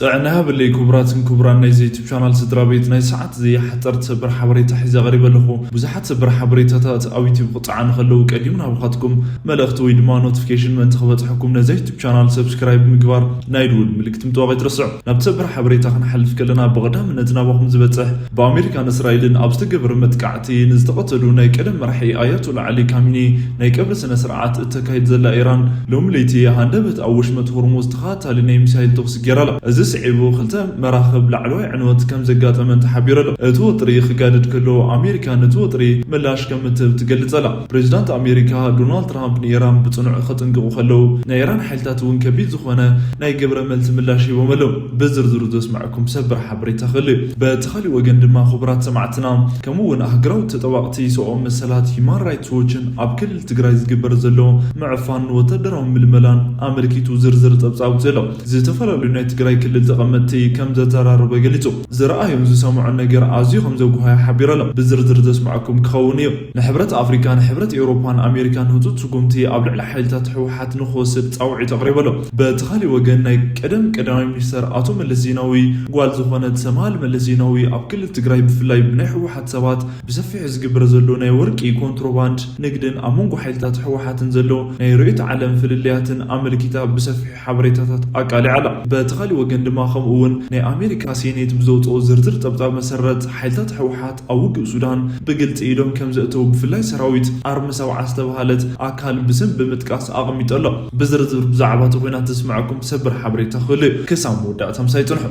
ጥዕና ሃበለይ ክቡራትን ክቡራን ናይዚ ዩቱብ ቻናል ስድራ ቤት፣ ናይ ሰዓት እዚ ሓፀርቲ ሰበር ሓበሬታ ሒዘ ቀሪበ ኣለኹ። ብዙሓት ሰበር ሓበሬታታት ኣብ ዩቱብ ክፀዓኑ ከለዉ ቀዲሙ ናባኻትኩም መልእኽቲ ወይ ድማ ኖቲፊኬሽን ምእንቲ ክበፅሐኩም ነዚ ዩቱብ ቻናል ሰብስክራይብ ምግባር ናይ ድውል ምልክት ምጥዋቕ ኣይትረስዑ። ናብቲ ሰበር ሓበሬታ ክንሓልፍ ከለና ብቐዳምነት ናባኹም ዝበፅሕ ብኣሜሪካን እስራኤልን ኣብ ዝተገበረ መጥቃዕቲ ንዝተቐተሉ ናይ ቀደም መራሒ ኣያቶላ ዓሊ ካሚኒ ናይ ቀብሪ ስነ ስርዓት እተካይድ ዘላ ኢራን ሎሚ ለይቲ ሃንደበት ኣብ ወሽመጥ ሆርሙዝ ተኸታታሊ ናይ ሚሳይል ተኹሲ ገይራ ኣላ። እዚ ስዒቡ ክልተ መራኽብ ላዕለዋይ ዕንወት ከም ዘጋጠመን ተሓቢሩ ኣሎ። እቲ ወጥሪ ክጋደድ ከሎ ኣሜሪካ ነቲ ወጥሪ ምላሽ ከም እትህብ ትገልጽ ኣላ። ፕሬዚዳንት ኣሜሪካ ዶናልድ ትራምፕ ንኢራን ብጽኑዕ ከጥንቅቑ ከለዉ ናይ ኢራን ሓይልታት እውን ከቢድ ዝኾነ ናይ ግብረ መልሲ ምላሽ ሂቦም ኣለዉ። ብዝርዝሩ ዘስምዐኩም ሰበር ሓበሬታ ክህሉ እዩ። በቲ ካሊእ ወገን ድማ ክቡራት ሰማዕትና ከምኡ እውን ኣህግራዊ ተጠባቕቲ ሰብኣዊ መሰላት ሂማን ራይትስ ዎችን ኣብ ክልል ትግራይ ዝግበር ዘሎ ምዕፋን ወታደራዊ ምልመላን ኣመልኪቱ ዝርዝር ጸብጻብ ዘሎ ዝተፈላለዩ ናይ ትግራይ ክልል ተቐመጥቲ ከም ዘዘራረበ ገሊጹ። ዝረኣዩን ዝሰምዑን ነገር ኣዝዩ ከም ዘጉሃየ ሓቢሩ ኣሎ። ብዝርዝር ዘስምዐኩም ክኸውን እዩ። ንሕብረት ኣፍሪካ፣ ንሕብረት ኤውሮፓን ኣሜሪካን ህጹጽ ስጉምቲ ኣብ ልዕሊ ሓይልታት ህወሓት ንክወስድ ጻውዒት ኣቕሪቡ ኣሎ። በቲ ካሊእ ወገን ናይ ቀደም ቀዳማይ ሚኒስተር ኣቶ መለስ ዜናዊ ጓል ዝኾነት ሰምሃል መለስ ዜናዊ ኣብ ክልል ትግራይ ብፍላይ ብናይ ህወሓት ሰባት ብሰፊሑ ዝግበር ዘሎ ናይ ወርቂ ኮንትሮባንድ ንግድን ኣብ መንጎ ሓይልታት ህወሓትን ዘሎ ናይ ርእዮተ ዓለም ፍልልያትን ኣመልኪታ ብሰፊሑ ሓበሬታታት ኣቃሊዓ ኣላ። በቲ ካሊእ ወገን ድማ ከምኡ እውን ናይ ኣሜሪካ ሴኔት ብዘውፅኦ ዝርዝር ጸብጻብ መሰረት ሓይልታት ህወሓት ኣብ ውግእ ሱዳን ብግልፂ ኢዶም ከም ዘእተው ብፍላይ ሰራዊት ኣርሚ ሰብዓ ዝተባሃለት ኣካል ብስም ብምጥቃስ ኣቐሚጡ ኣሎ። ብዝርዝር ብዛዕባ እቲ ኲናት ዘስምዐኩም ሰበር ሓበሬታ ክህሉ እዩ። ክሳብ መወዳእታ ምሳይ ጽንሑ።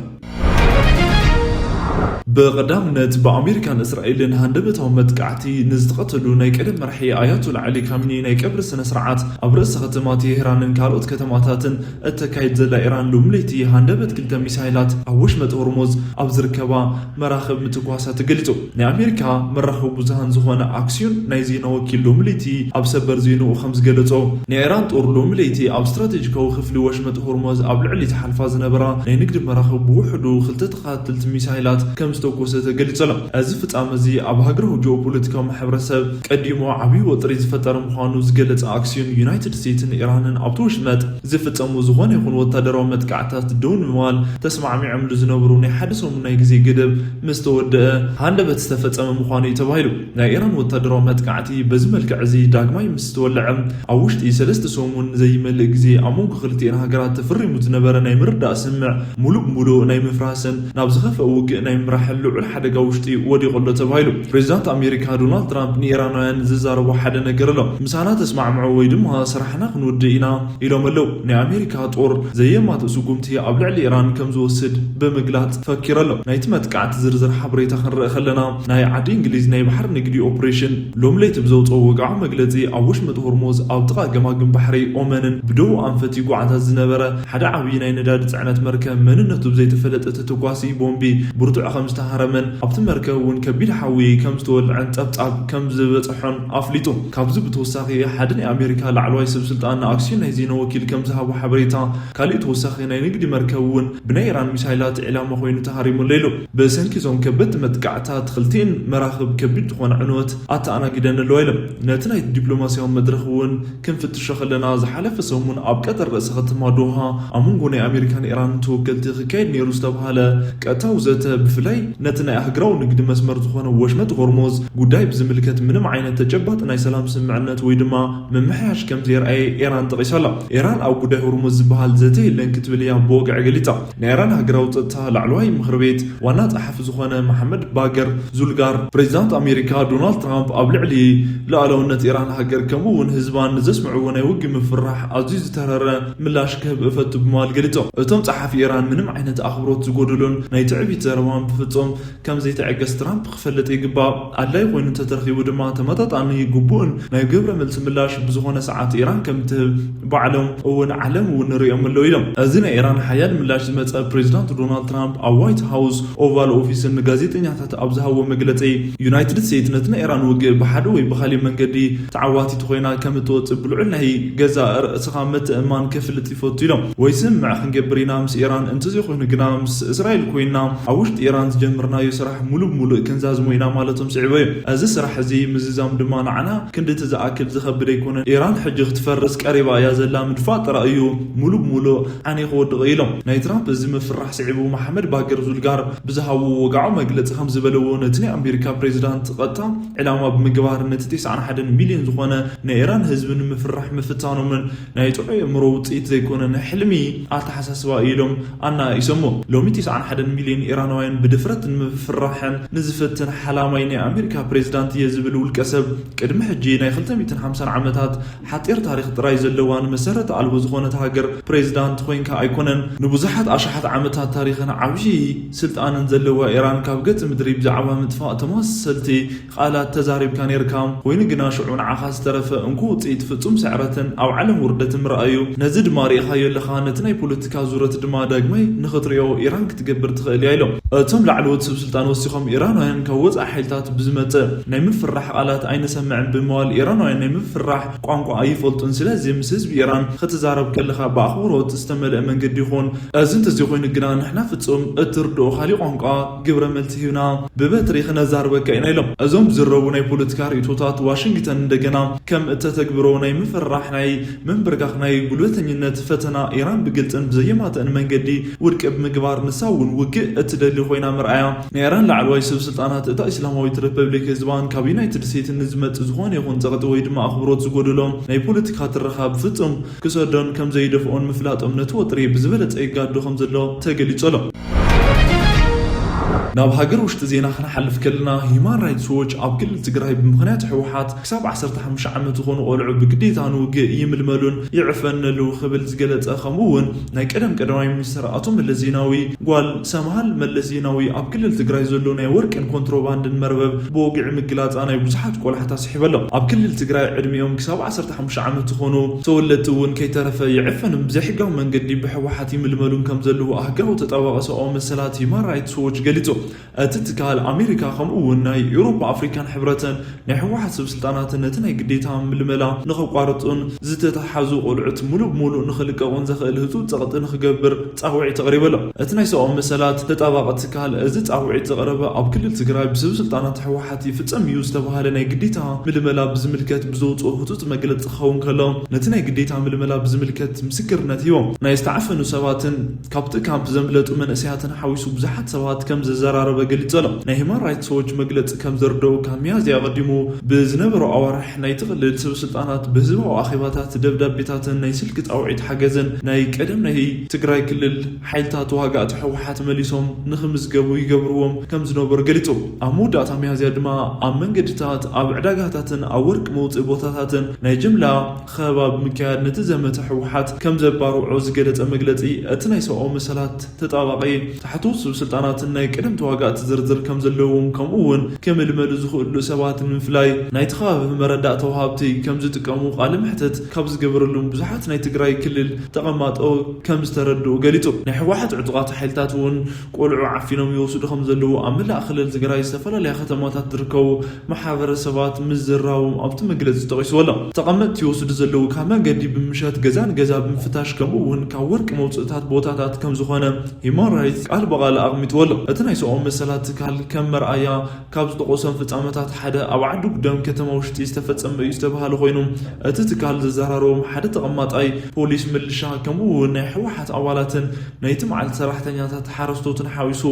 ብቐዳምነት ብኣሜሪካን እስራኤልን ሃንደበታዊ መጥቃዕቲ ንዝተቐተሉ ናይ ቀደም መራሒ ኣያቶላ ዓሊ ካሚኒ ናይ ቀብሪ ስነ ስርዓት ኣብ ርእሰ ከተማ ቴሄራንን ካልኦት ከተማታትን እተካይድ ዘላ ኢራን ሎሚ ለይቲ ሃንደበት ክልተ ሚሳይላት ኣብ ወሽመጥ ሆርሙዝ ኣብ ዝርከባ መራኽብ ምትኳሳ ተገሊጹ። ናይ ኣሜሪካ መራኽብ ብዙሃን ዝኾነ ኣክሲዮን ናይ ዜና ወኪል ሎሚ ለይቲ ኣብ ሰበር ዜናኡ ከም ዝገለጾ ናይ ኢራን ጦር ሎሚ ለይቲ ኣብ ስትራቴጂካዊ ክፍሊ ወሽመጥ ሆርሙዝ ኣብ ልዕሊ ዝሓልፋ ዝነበራ ናይ ንግዲ መራኽብ ብውሕዱ ክልተ ተኸታተልቲ ሚሳይላት ከም ዝተኮሰ ተገሊጹ ኣሎ። እዚ ፍጻመ እዚ ኣብ ሃገራዊ ጂኦፖለቲካዊ ማሕበረሰብ ቀዲሙ ዓብዪ ወጥሪ ዝፈጠረ ምዃኑ ዝገለጸ ኣክሲዮን ዩናይትድ ስቴትስን ኢራንን ኣብቲ ወሽመጥ ዝፍጸሙ ዝኾነ ይኹን ወታደራዊ መጥቃዕታት ደው ንምባል ተስማዕሚዖምሉ ዝነበሩ ናይ ሓደ ሰሙን ናይ ግዜ ገደብ ምስ ተወደአ ሃንደበት ዝተፈጸመ ምዃኑ እዩ ተባሂሉ። ናይ ኢራን ወታደራዊ መጥቃዕቲ በዚ መልክዕ እዚ ዳግማይ ምስ ተወለዐ ኣብ ውሽጢ ሰለስተ ሰሙን ዘይመልእ ግዜ ኣብ መንጎ ክልቲኤን ሃገራት ተፈሪሙ ዝነበረ ናይ ምርዳእ ስምምዕ ሙሉእ ብሙሉእ ናይ ምፍራስን ናብ ዝኸፍአ ውግእ ናይ ምምራሕ ልዑል ሓደጋ ውሽጢ ወዲቑ ኣሎ ተባሂሉ። ፕሬዚዳንት ኣሜሪካ ዶናልድ ትራምፕ ንኢራናውያን ዝዛረቦ ሓደ ነገር ኣሎ። ምሳና ተስማዕምዑ ወይ ድማ ስራሕና ክንውድእ ኢና ኢሎም ኣለዉ። ናይ ኣሜሪካ ጦር ዘየማትእ ስጉምቲ ኣብ ልዕሊ ኢራን ከም ዝወስድ ብምግላጽ ፈኪሩ ኣሎ። ናይቲ መጥቃዕቲ ዝርዝር ሓበሬታ ክንርኢ ከለና ናይ ዓዲ እንግሊዝ ናይ ባሕሪ ንግዲ ኦፕሬሽን ሎሚ ለይቲ ብዘውፅኦ ወግዓዊ መግለፂ ኣብ ወሽመጥ ሆርሙዝ ኣብ ጥቓ ገማግም ባሕሪ ኦመንን ብደቡብ ኣንፈት ይጓዓዛ ዝነበረ ሓደ ዓብዪ ናይ ነዳዲ ጽዕነት መርከብ መንነቱ ብዘይተፈለጠ ተተኳሲ ቦምቢ ብርቱዕ ከም ዝተሃረመን ኣብቲ መርከብ እውን ከቢድ ሓዊ ከም ዝተወልዐን ጸብጻብ ከም ዝበጽሖን ኣፍሊጡ። ካብዚ ብተወሳኺ ሓደ ናይ ኣሜሪካ ላዕለዋይ ሰብ ስልጣን ንኣክሲዮን ናይ ዜና ወኪል ከም ዝሃቦ ሓበሬታ፣ ካሊእ ተወሳኺ ናይ ንግዲ መርከብ እውን ብናይ ኢራን ሚሳይላት ዒላማ ኮይኑ ተሃሪሙ ኣሎ ኢሉ። ብሰንኪ እዞም ከበድቲ መጥቃዕታት ክልቲኤን መራኽብ ከቢድ ዝኾነ ዕንወት ኣተኣናጊደን ኣለዋ ኢሎም። ነቲ ናይ ዲፕሎማስያዊ መድረኽ እውን ክንፍትሾ ከለና ዝሓለፈ ሰሙን ኣብ ቀጠር ርእሰ ከተማ ዶሃ ኣብ መንጎ ናይ ኣሜሪካን ኢራንን ተወከልቲ ክካየድ ነይሩ ዝተባሃለ ቀጥታዊ ዘተ ብፍላይ ነቲ ናይ ኣህግራዊ ንግዲ መስመር ዝኾነ ወሽመጥ ሆርሙዝ ጉዳይ ብዝምልከት ምንም ዓይነት ተጨባጢ ናይ ሰላም ስምምዕነት ወይ ድማ ምምሕያሽ ከም ዘየርኣየ ኢራን ጠቒሳ ኣላ። ኢራን ኣብ ጉዳይ ሆርሙዝ ዝበሃል ዘተ የለን ክትብል እያ ብወግዒ ገሊጻ። ናይ ኢራን ሃገራዊ ጸጥታ ላዕለዋይ ምኽሪ ቤት ዋና ጸሓፊ ዝኾነ መሓመድ ባገር ዙልጋር ፕሬዚዳንት ኣሜሪካ ዶናልድ ትራምፕ ኣብ ልዕሊ ሉዓላውነት ኢራን ሃገር ከምኡ እውን ህዝባን ንዘስምዕዎ ናይ ውግእ ምፍርራሕ ኣዝዩ ዝተረረ ምላሽ ክህብ እፈቱ ብምባል ገሊጾም። እቶም ጸሓፊ ኢራን ምንም ዓይነት ኣኽብሮት ዝጎደሎን ናይ ትዕቢት ዘረባን ብፍጹም ከም ዘይትዕገስ ትራምፕ ክፈልጥ ይግባእ። ኣድላይ ኮይኑ እንተተረኺቡ ድማ ተመጣጣኒ ግቡእን ናይ ግብረ መልሲ ምላሽ ብዝኾነ ሰዓት ኢራን ከም ትህብ ባዕሎም እውን ዓለም እውን ንሪኦም ኣለዉ ኢሎም። እዚ ናይ ኢራን ሓያል ምላሽ ዝመጸ ፕሬዚዳንት ዶናልድ ትራምፕ ኣብ ዋይት ሃውስ ኦቫል ኦፊስን ንጋዜጠኛታት ኣብ ዝሃቦ መግለጺ ዩናይትድ ስቴትስ ነቲ ናይ ኢራን ውግእ ብሓደ ወይ ብኻሊእ መንገዲ ተዓዋቲት ኮይና ከም እትወጽእ ብልዑል ናይ ገዛእ ርእስኻ ምትእምማን ከፍልጥ ይፈቱ ኢሎም። ወይ ስምምዕ ክንገብር ኢና ምስ ኢራን፣ እንተዘይኮይኑ ግና ምስ እስራኤል ኮይና ኣብ ውሽጢ ኢራን ዝጀ ጀምርናዮ ስራሕ ሙሉ ብሙሉእ ክንዛዝሞ ኢና ማለቶም ስዒቡ እዩ። እዚ ስራሕ እዚ ምዝዛም ድማ ንዓና ክንድቲ ዝኣክል ዝኸብድ ኣይኮነን። ኢራን ሕጂ ክትፈርስ ቀሪባ እያ ዘላ፣ ምድፋእ ጥራይ እዩ። ሙሉ ብሙሉእ ዓንዩ ክወድቕ ኢሎም። ናይ ትራምፕ እዚ ምፍራሕ ስዒቡ መሓመድ ባገር ዙልጋር ብዝሃብዎ ወግዓዊ መግለጺ ከም ዝበለዎ፣ ነቲ ናይ ኣሜሪካ ፕሬዚዳንት ቀጥታ ዕላማ ብምግባር ነቲ ተስዓን ሓደን ሚልዮን ዝኾነ ናይ ኢራን ህዝቢ ንምፍራሕ ምፍታኖምን ናይ ጥዑይ ኣእምሮ ውጽኢት ዘይኮነ ናይ ሕልሚ ኣተሓሳስባ እዩ ኢሎም ኣነኣኢሶሞ። ሎሚ ተስዓን ሓደን ሚልዮን ኢራናውያን ብድፍረት ንምፍርራሕን ንዝፍትን ሓላማይ ናይ ኣሜሪካ ፕሬዚዳንት እየ ዝብል ውልቀ ሰብ፣ ቅድሚ ሕጂ ናይ ክልተ ሚእትን ሓምሳን ዓመታት ሓጺር ታሪኽ ጥራይ ዘለዋን መሰረት ኣልቦ ዝኾነት ሃገር ፕሬዚዳንት ኮይንካ ኣይኮነን። ንብዙሓት ኣሽሓት ዓመታት ታሪኽን ዓብዪ ስልጣንን ዘለዋ ኢራን ካብ ገጽ ምድሪ ብዛዕባ ምጥፋእ ተመሳሰልቲ ቃላት ተዛሪብካ ነይርካ። ኮይኑ ግና ሽዑ ንዓኻ ዝተረፈ እንኮ ውጽኢት ፍጹም ስዕረትን ኣብ ዓለም ውርደትን ምርኣይ እዩ። ነዚ ድማ ርኢኻዮ ኣለኻ። ነቲ ናይ ፖለቲካ ዙረት ድማ ዳግማይ ንኽትሪኦ ኢራን ክትገብር ትኽእል እያ ኢሎም። እቶም ላዕለዎት ሰብ ስልጣን ወሲኾም፣ ኢራናውያን ካብ ወጻኢ ሓይልታት ብዝመጽእ ናይ ምፍራሕ ቃላት ኣይንሰምዕን ብምባል፣ ኢራናውያን ናይ ምፍራሕ ቋንቋ ኣይፈልጡን። ስለዚ ምስ ህዝቢ ኢራን ክትዛረብ ከለኻ ብኣኽብሮት ዝተመልአ መንገዲ ይኹን። እዚ እንተዘይኮይኑ ግና ንሕና ፍጹም እትርድኦ ካሊእ ቋንቋ ግብረ መልሲ ሂብና ብበትሪ ክነዛርበካ ኢና ኢሎም። እዞም ዝረቡ ናይ ፖለቲካ ርእይቶታት ዋሽንግተን እንደገና ከም እተተግብሮ ናይ ምፍርራሕ፣ ናይ ምንብርካኽ፣ ናይ ጉልበተኝነት ፈተና ኢራን ብግልጽን ብዘየማትእን መንገዲ ውድቂ ብምግባር ንሳ እውን ውግእ እትደሊ ኮይና ምርኣያ። ናይ ኢራን ላዕለዋይ ሰብ ስልጣናት እታ ኢስላማዊት ሪፐብሊክ ህዝባን ካብ ዩናይትድ ስቴትስ ንዝመጽእ ዝኾነ ይኹን ጸቕጢ ወይ ድማ ኣኽብሮት ዝጎደሎ ናይ ፖለቲካ ትረኻ ብፍጹም ክሰዶን ከም ዘይደፍኦን ምፍላጦም ነቲ ወጥሪ ብዝበለጸ ይጋዶ ከም ዘሎ ተገሊጹ ኣሎ። ናብ ሃገር ውሽጢ ዜና ክንሓልፍ ከለና፣ ሂማን ራይትስ ዎች ኣብ ክልል ትግራይ ብምኽንያት ህወሓት ክሳብ ዓሰርተ ሓሙሽተ ዓመት ዝኾኑ ቆልዑ ብግዴታ ንውግእ ይምልመሉን ይዕፈነሉ ክብል ዝገለጸ፣ ከምኡ እውን ናይ ቀደም ቀዳማይ ሚኒስትር ኣቶ መለስ ዜናዊ ጓል ሰምሃል መለስ ዜናዊ ኣብ ክልል ትግራይ ዘሎ ናይ ወርቅን ኮንትሮባንድን መርበብ ብወግዒ ምግላጻ ናይ ብዙሓት ቆላሕታ ስሒበሎም። ኣብ ክልል ትግራይ ዕድሚኦም ክሳብ ዓሰርተ ሓሙሽተ ዓመት ዝኾኑ ተወለድቲ እውን ከይተረፈ ይዕፈንን ብዘይሕጋዊ መንገዲ ብህወሓት ይምልመሉን ከም ዘለዉ ኣህግራዊ ተጣባቒ ሰብኣዊ መሰላት ሂማን ራይትስ ዎች ገሊጹ። እቲ ትካል ኣሜሪካ ከምኡ እውን ናይ ኤውሮፓ ኣፍሪካን ሕብረትን ናይ ህወሓት ሰብ ስልጣናትን ነቲ ናይ ግዴታ ምልመላ ንኸቋርጹን ዝተተሓዙ ቆልዑት ሙሉእ ብሙሉእ ንኽልቀቑን ዘኽእል ህጹጽ ጸቕጢ ንኽገብር ጻውዒት ኣቕሪቡ ኣሎ። እቲ ናይ ሰብኣዊ መሰላት ተጣባቒ ትካል እዚ ጻውዒት ዘቕረበ ኣብ ክልል ትግራይ ብሰብ ስልጣናት ህወሓት ይፍጸም እዩ ዝተባህለ ናይ ግዴታ ምልመላ ብዝምልከት ብዘውፅኦ ህጹጽ መግለጺ ክኸውን ከሎ፣ ነቲ ናይ ግዴታ ምልመላ ብዝምልከት ምስክርነት ሂቦም። ናይ ዝተዓፈኑ ሰባትን ካብቲ ካምፕ ዘምለጡ መንእሰያትን ሓዊሱ ብዙሓት ሰባት ከም ዘዘራረበ ገሊጹ ኣሎ። ናይ ሂማን ራይትስ ዎች መግለጺ ከም ዘርደኡ፣ ካብ ሚያዝያ ኣቐዲሙ ብዝነበሩ ኣዋርሕ ናይቲ ክልል ሰብ ስልጣናት ብህዝባዊ ኣኼባታት፣ ደብዳቤታትን ናይ ስልኪ ጻውዒት ሓገዝን ናይ ቀደም ናይ ትግራይ ክልል ሓይልታት ተዋጋእቲ ህወሓት መሊሶም ንኽምዝገቡ ይገብርዎም ከም ዝነበሩ ገሊጹ። ኣብ መወዳእታ ሚያዝያ ድማ ኣብ መንገድታት፣ ኣብ ዕዳጋታትን ኣብ ወርቂ መውጽኢ ቦታታትን ናይ ጅምላ ከበባ ብምክያድ ነቲ ዘመተ ህወሓት ከም ዘባርዖ ዝገለጸ መግለጺ እቲ ናይ ሰብኣዊ መሰላት ተጣባቒ፣ ታሕተዎት ሰብ ስልጣናትን ናይ ቀደም ተዋጋእቲ ዝርዝር ከም ዘለዎም፣ ከምኡ እውን ክምልመሉ ዝኽእሉ ሰባት ንምፍላይ ናይቲ ከባቢ መረዳእታ ወሃብቲ ከም ዝጥቀሙ ቃለ መሕትት ካብ ዝገበረሎም ብዙሓት ናይ ትግራይ ክልል ተቐማጦ ከም ዝተረድኡ ገሊጹ። ናይ ህወሓት ዕጡቓት ሓይልታት እውን ቆልዑ ዓፊኖም ይወስዱ ከም ዘለዉ ኣብ መላእ ክልል ትግራይ ዝተፈላለያ ከተማታት ዝርከቡ ማሕበረሰባት ምዝራቦም ኣብቲ መግለጺ ተጠቒሱ ኣሎ። ተቐመጥቲ ይወስዱ ዘለዉ ካብ መንገዲ ብምሸት ገዛ ንገዛ ብምፍታሽ፣ ከምኡ እውን ካብ ወርቂ መውፅእታት ቦታታት ከም ዝኾነ ሂማን ራይትስ ቃል ብቓል ኣቕሚጥዎ ኣሎ። እቲ ናይ ሰብኣዊ መሰላት ትካል ከም መርኣያ ካብ ዝጠቐሶም ፍጻመታት ሓደ ኣብ ዓዲ ጉደም ከተማ ውሽጢ ዝተፈጸመ እዩ ዝተባሃለ ኮይኑ፣ እቲ ትካል ዘዘራረቦም ሓደ ተቐማጣይ ፖሊስ፣ ምልሻ ከምኡ እውን ናይ ህወሓት ኣባላትን ናይቲ መዓልቲ ሰራሕተኛታት ሓረስቶትን ሓዊሱ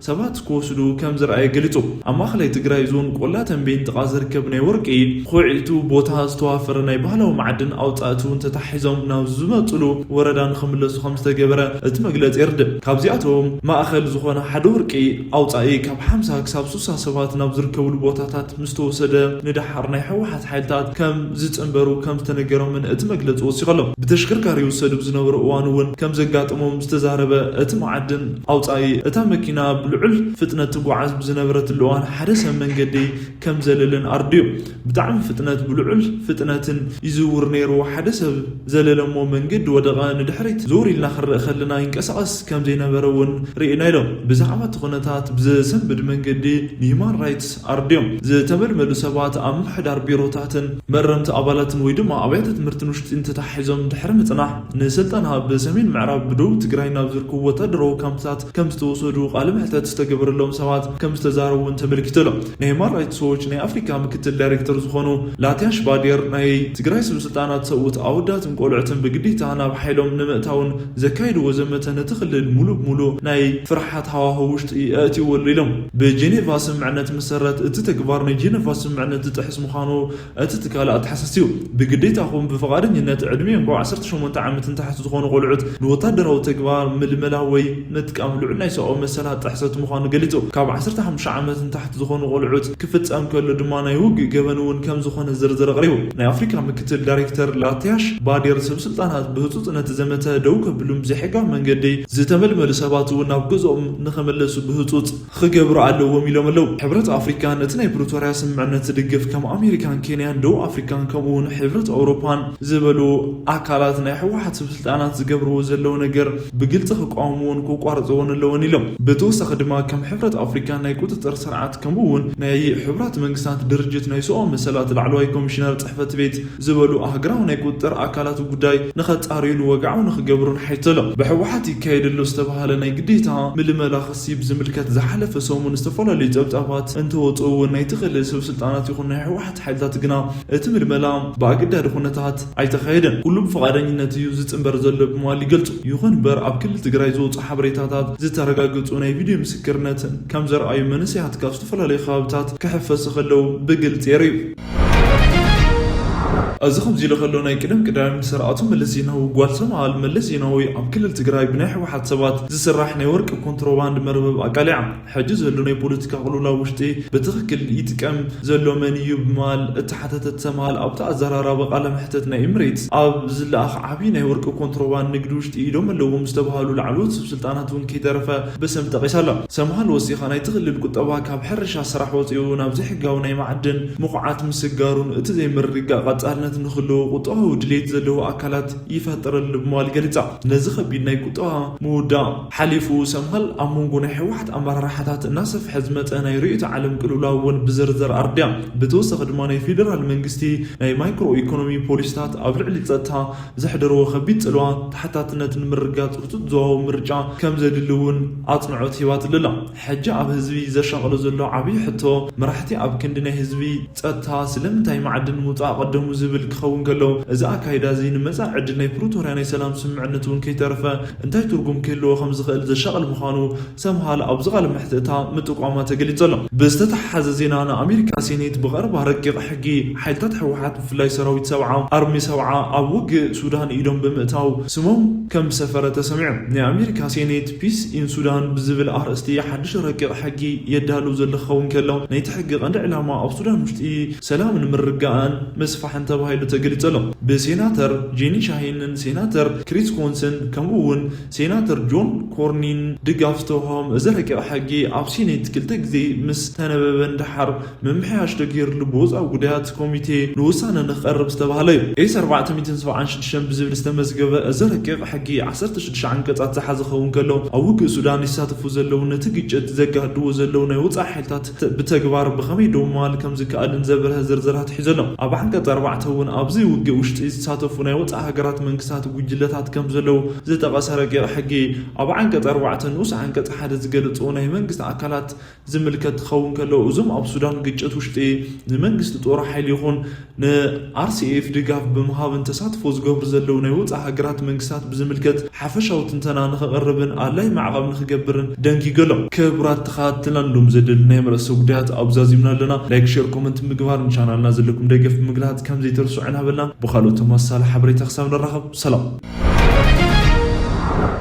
ሰባት ክወስዱ ከም ዝረኣየ ገሊጹ። ኣብ ማእኸላይ ትግራይ ዞን ቆላ ተንቤን ጥቓ ዝርከብ ናይ ወርቂ ኹዒቱ ቦታ ዝተዋፈረ ናይ ባህላዊ መዓድን ኣውጻእቲ እውን ተታሒዞም ናብ ዝመጽሉ ወረዳ ንኽምለሱ ከም ዝተገበረ እቲ መግለጺ የርድእ። ካብዚኣቶም ማእኸል ዝኾነ ሓደ ወርቂ ኣውጻኢ ካብ ሓምሳ ክሳብ ስሳ ሰባት ናብ ዝርከብሉ ቦታታት ምስ ተወሰደ ንደሓር ናይ ህወሓት ሓይልታት ከም ዝጽንበሩ ከም ዝተነገሮምን እቲ መግለጺ ወሲኹ ኣሎ። ብተሽከርካሪ ይውሰዱ ብዝነበሩ እዋን እውን ከም ዘጋጠሞም ዝተዛረበ እቲ መዓድን ኣውጻኢ፣ እታ መኪና ብልዑል ፍጥነት ትጓዓዝ ብዝነበረትሉ እዋን ሓደ ሰብ መንገዲ ከም ዘለለን ኣርድዩ። ብጣዕሚ ፍጥነት፣ ብልዑል ፍጥነትን ይዝውር ነይሩ። ሓደ ሰብ ዘለለሞ መንገዲ ወደቐ። ንድሕሪት ዞር ኢልና ክንርኢ ከለና ይንቀሳቐስ ከም ዘይነበረ እውን ርኢና ኢሎም። ብዛዕባ እቲ ኩነታት ብዘሰንብድ መንገዲ ንሂማን ራይትስ ኣርድዮም። ዝተመልመሉ ሰባት ኣብ ምምሕዳር ቢሮታትን መረምቲ ኣባላትን ወይ ድማ ኣብያተ ትምህርትን ውሽጢ እንተተሓሒዞም ድሕሪ ምጽናሕ፣ ንስልጠና ብሰሜን ምዕራብ ብደቡብ ትግራይ ናብ ዝርከቡ ወታደራዊ ካምፕታት ከም ዝተወሰዱ ቃለ መሕተት ዝተገበረሎም ሰባት ከም ዝተዛረቡ እውን ተመልኪቱ ኣሎ። ናይ ሂማን ራይትስ ዎች ናይ ኣፍሪካ ምክትል ዳይሬክተር ዝኾኑ ላቲያሽ ባዴር፣ ናይ ትግራይ ስብ ስልጣናት ሰብኡት ኣወዳትን ቆልዑትን ብግዴታ ናብ ሓይሎም ንምእታውን ዘካይድዎ ዘመተ ነቲ ክልል ሙሉእ ብሙሉእ ናይ ፍርሓት ሃዋህው ውሽጢ ኣእትይዎ ኣሎ ኢሎም። ብጄኔቫ ስምምዕነት መሰረት እቲ ተግባር ናይ ጄኔቫ ስምምዕነት ዝጥሕስ ምዃኑ እቲ ትካል ኣተሓሳሲቡ። ብግዴታኹም ብፍቓደኝነት ዕድሚኦም ካብ ዓሰርተ ሸሞንተ ዓመት ንታሕቲ ዝኾኑ ቆልዑት ንወታደራዊ ተግባር ምልመላ ወይ ምጥቃም ልዑል ናይ ሰብኣዊ መሰላት ጥሕሰት ምዃኑ ገሊጹ። ካብ ዓሰርተ ሓሙሽተ ዓመት ንታሕቲ ዝኾኑ ቆልዑት ክፍጸም ከሎ ድማ ናይ ውግእ ገበን እውን ከም ዝኾነ ዝርዝር ኣቕሪቡ። ናይ ኣፍሪካ ምክትል ዳይሬክተር ላቲያሽ ባዴር ሰብ ስልጣናት ብህጹጽ ነቲ ዘመተ ደው ከብሉን ብዘይሕጋዊ መንገዲ ዝተመልመሉ ሰባት እውን ናብ ገዝኦም ንኸመለሱ ብህጹጽ ክገብሩ ኣለዎም ኢሎም ኣለዉ። ሕብረት ኣፍሪካ ነቲ ናይ ፕሪቶርያ ስምምዕነት ዝድግፍ ከም ኣሜሪካን ኬንያን ደቡብ ኣፍሪካን ከምኡ እውን ሕብረት ኣውሮፓን ዝበሉ ኣካላት ናይ ህወሓት ሰብ ስልጣናት ዝገብርዎ ዘለዉ ነገር ብግልፂ ክቃወምዎን ክቋርፅዎን ኣለዎን ኢሎም። ብተወሳኺ ድማ ከም ሕብረት ኣፍሪካ ናይ ቁፅፅር ስርዓት ከምኡ እውን ናይ ሕቡራት መንግስታት ድርጅት ናይ ሰብኣዊ መሰላት ላዕለዋይ ኮሚሽነር ፅሕፈት ቤት ዝበሉ ኣህግራዊ ናይ ቁጥጥር ኣካላት ጉዳይ ንኸጻርዩን ወግዓዊ ንኽገብሩን ሓይተሎም። ብህወሓት ይካየድ ኣሎ ዝተባህለ ናይ ግዴታ ምልመላ ክሲ ብዝምልከት ዝሓለፈ ሰሙን ዝተፈላለዩ ጸብጻባት እንተወጽኡ እውን ናይቲ ክልል ሰብ ስልጣናት ይኹን ናይ ህወሓት ሓይልታት ግና እቲ ምልመላ ብኣገዳዲ ኩነታት ኣይተኻየደን። ኩሉ ብፍቓደኝነት እዩ ዝጽንበር ዘሎ ብምባል ይገልጹ። ይኹን እምበር ኣብ ክልል ትግራይ ዝወጹ ሓበሬታታት ዝተረጋገጹ ናይ ቪድዮ ምስክርነትን ከም ዘርኣዩ መንእሰያት ካብ ዝተፈላለዩ ከባብታት ክሕፈሱ ከለዉ ብግልጺ የርእዩ። እዚ ከምዚ ኢሉ ከሎ ናይ ቅደም ቀዳማይ ሚኒስትር ኣቶ መለስ ዜናዊ ጓል ሰምሃል መለስ ዜናዊ ኣብ ክልል ትግራይ ብናይ ህወሓት ሰባት ዝስራሕ ናይ ወርቂ ኮንትሮባንድ መርበብ ኣቃሊዓ። ሕጂ ዘሎ ናይ ፖለቲካ ቅልውላው ውሽጢ ብትኽክል ይጥቀም ዘሎ መን እዩ ብምባል እተሓተተት ሰምሃል ኣብቲ ኣዘራራቢ ቃለ መሕተት ናይ ኤምሬትስ ኣብ ዝለኣኽ ዓብዪ ናይ ወርቂ ኮንትሮባንድ ንግዲ ውሽጢ ኢዶም ኣለዎም ዝተባሃሉ ላዕለዎት ሰብ ስልጣናት እውን ከይተረፈ ብስም ጠቒሳ ኣላ። ሰምሃል ወሲኻ ናይቲ ክልል ቁጠባ ካብ ሕርሻ ስራሕ ወፂኡ ናብ ዘይሕጋዊ ናይ ማዕድን ምኹዓት ምስጋሩን እቲ ዘይምርግጋእ ቀፃልነት ንክህልዎ ቁጠባዊ ድሌት ዘለዎ ኣካላት ይፈጥረሉ ብምባል ገሊፃ። ነዚ ከቢድ ናይ ቁጠባ ምውዳእ ሓሊፉ ሰምሃል ኣብ መንጎ ናይ ህወሓት ኣመራርሓታት እናሰፍሐ ዝመፀ ናይ ርእዮተ ዓለም ቅልውላው እውን ብዝርዝር ኣርድያ። ብተወሳኺ ድማ ናይ ፌዴራል መንግስቲ ናይ ማይክሮ ኢኮኖሚ ፖሊሲታት ኣብ ልዕሊ ፀጥታ ዘሕደርዎ ከቢድ ፅልዋ ተሓታትነት ንምርጋፅ ርቱዕ ዞባዊ ምርጫ ከም ዘድሊ እውን ኣፅንዖት ሂባትሉ ኣላ። ሕጂ ኣብ ህዝቢ ዘሻቕሎ ዘሎ ዓብዪ ሕቶ መራሕቲ ኣብ ክንዲ ናይ ህዝቢ ጸጥታ ስለምንታይ ማዕድን ምውጻእ ቀደሙ ዝብል ክኸውን ከሎ፣ እዚ ኣካይዳ እዚ ንመጻኢ ዕድል ናይ ፕሪቶርያ ናይ ሰላም ስምምዕነት እውን ከይተረፈ እንታይ ትርጉም ክህልዎ ከም ዝኽእል ዘሻቕል ምዃኑ ሰምሃል ኣብዚ ቃለ መሕትእታ ምጥቋማ ተገሊጹ ኣሎ። ብዝተተሓሓዘ ዜና፣ ንኣሜሪካ ሴኔት ብቐረባ ረቂቕ ሕጊ ሓይልታት ህወሓት ብፍላይ ሰራዊት ሰብዓ ኣርሚ ሰብዓ ኣብ ውግእ ሱዳን ኢዶም ብምእታው ስሞም ከም ዝሰፈረ ተሰሚዑ። ናይ ኣሜሪካ ሴኔት ፒስ ኢን ሱዳን ብዝብል ኣርእስቲ ሓድሽ ረቂቕ ሕጊ የዳሉ ዘሎ ክኸውን ከሎ፣ ናይቲ ሕጊ ቀንዲ ዕላማ ኣብ ሱዳን ውሽጢ ሰላምን ምርግጋእን ምስፋሕን ተባሂሉ ተገሊጹ ኣሎ። ብሴናተር ጄኒ ሻሂንን ሴናተር ክሪስ ኮንስን ከምኡ እውን ሴናተር ጆን ኮርኒን ድጋፍ ዝተውሃቦም እዚ ረቂቕ ሕጊ ኣብ ሴኔት ክልተ ግዜ ምስ ተነበበን ደሓር ምምሕያሽ ተገይርሉ ብወፃኢ ጉዳያት ኮሚቴ ንውሳነ ንክቐርብ ዝተባህለ እዩ። ኤስ ኣርባዕተ ሚእትን ሰብዓን ሽዱሽተን ብዝብል ዝተመዝገበ እዚ ረቂቕ ሕጊ ዓሰርተ ሽዱሽተ ዓንቀፃት ዝሓዘ ክኸውን ከሎ፣ ኣብ ውግእ ሱዳን ይሳተፉ ዘለዉ ነቲ ግጭት ዘጋድዎ ዘለዉ ናይ ወፃኢ ሓይልታት ተ-፣ ብተግባር ብኸመይ ደው ምባል ከም ዝከኣልን ዘብርሀ ዝርዝራት ሒዙ ኣሎ። ኣብ ዓንቀፅ ኣርባዕተ እውን ኣብዚ ውግእ ውሽጢ ዝሳተፉ ናይ ወፃኢ ሃገራት መንግስታት ጉጅለታት ከም ዘለዉ ዝጠቐሰ ረቂቕ ሕጊ ኣብ ዓንቀፅ ኣርባዕተ ንኡስ ዓንቀፅ ሓደ ዝገለፁ ናይ መንግስቲ ኣካላት ዝምልከት ክኸውን ከሎ፣ እዞም ኣብ ሱዳን ግጭት ውሽጢ ንመንግስቲ ጦር ሓይሊ ይኹን ንኣርሲኤፍ ድጋፍ ብምሃብን ተሳትፎ ዝገብሩ ዘለዉ ናይ ወፃኢ ሃገራት መንግስታት ብዝምልከት ሓፈሻዊ ትንተና ንኸቕርብን ኣድላይ ማዕቐብ ንኽገብርን ደንጊጉ ኣሎ። ክቡራት ተኸታተልትና፣ ንሎም ዘደልና ናይ ርእሰ ጉዳያት ኣብዛዚምና ኣለና። ላይክ፣ ሼር፣ ኮመንት ምግባር ንቻናልና ዘለኩም ደገፍ ምግላጽ ከም ዘይትርስዑ እናበልና፣ ብኻልኦት ተመሳሳሊ ሓበሬታ ክሳብ ንራኸብ፣ ሰላም።